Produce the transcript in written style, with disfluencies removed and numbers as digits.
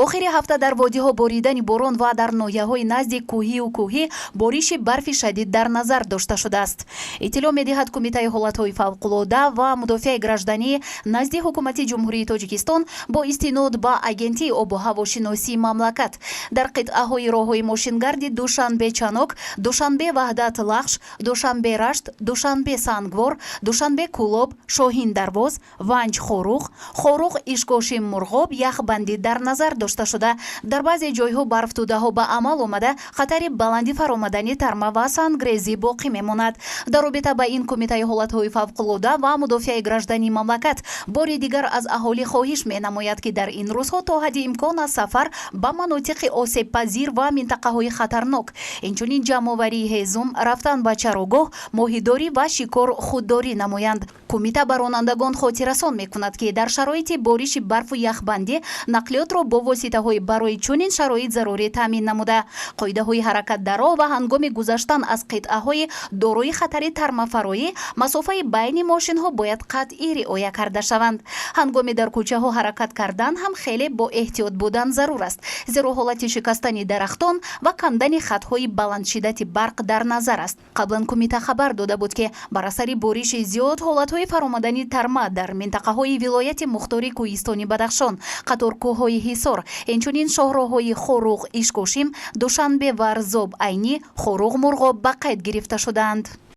Охири ҳафта дар водиҳо боридани борон ва дар ноҳияҳои назди кӯҳию кӯҳӣ бориши барфи шадид дар назар дошта шудааст, иттилоъ медиҳад Кумитаи ҳолатҳои фавқулода ва мудофиаи гражданӣ назди Ҳукумати Ҷумҳурии Тоҷикистон бо истинод ба Агентии обу ҳавошиносии мамлакат. Дар қитъаҳои роҳҳои мошингарди Душанбе Чанок, Душанбе Ваҳдат Лахш, Душанбе Рашт, Душанбе Сангвор, Душанбе Кӯлоб, Шоҳин Дарвоз, Ванҷ Хоруғ, Хоруғ Ишкошим Мурғоб яхбандӣ дар назар дошта шуда, дар баъзе ҷойҳо барфтӯдаҳо ба амал омада, хатари баланди фаромадани тарма ва сангрезӣ боқӣ мемонад. Дар робита ба ин Кумитаи ҳолатҳои фавқулода ва мудофиаи граждании мамлакат бори дигар аз аҳолӣ хоҳиш менамояд, ки дар ин рӯзҳо то ҳадди имкон аз сафар ба манотиқи осебпазир ва минтақаҳои хатарнок, инчунин ҷамъоварии ҳезум, рафтан ба чарогоҳ, моҳидорӣ ва шикор худдорӣ намоянд. Кумита ба ронандагон хотиррасон мекунад, ки дар шароити бориши барфу яхбандӣ нақлиётро бо воситаҳои барои чунин шароит зарурӣ таъмин намуда, қоидаҳои ҳаракат дар роҳ ва ҳангоми гузаштан аз қитъаҳои дорои хатари тармафароӣ масофаи байни мошинҳо бояд қатъӣ риоя карда шаванд. Ҳангоми дар кӯчаҳо ҳаракат кардан ҳам хеле бо эҳтиёт будан зарур аст, зеро ҳолати шикастани дарахтон ва кандани хатҳои баландшиддати барқ дар назар аст. Қаблан кумита хабар дода буд, ки бар асари бориши зиёд ҳолатҳои фаромадани тарма дар минтақаҳои вилояти мухтори Кӯҳистони Бадахшон, қаторкӯҳҳои Ҳисор, инчунин шоҳроҳҳои Хоруғ Ишкошим, Душанбе Варзоб Айнӣ, Хоруғ Мурғоб ба қайд гирифта шудаанд.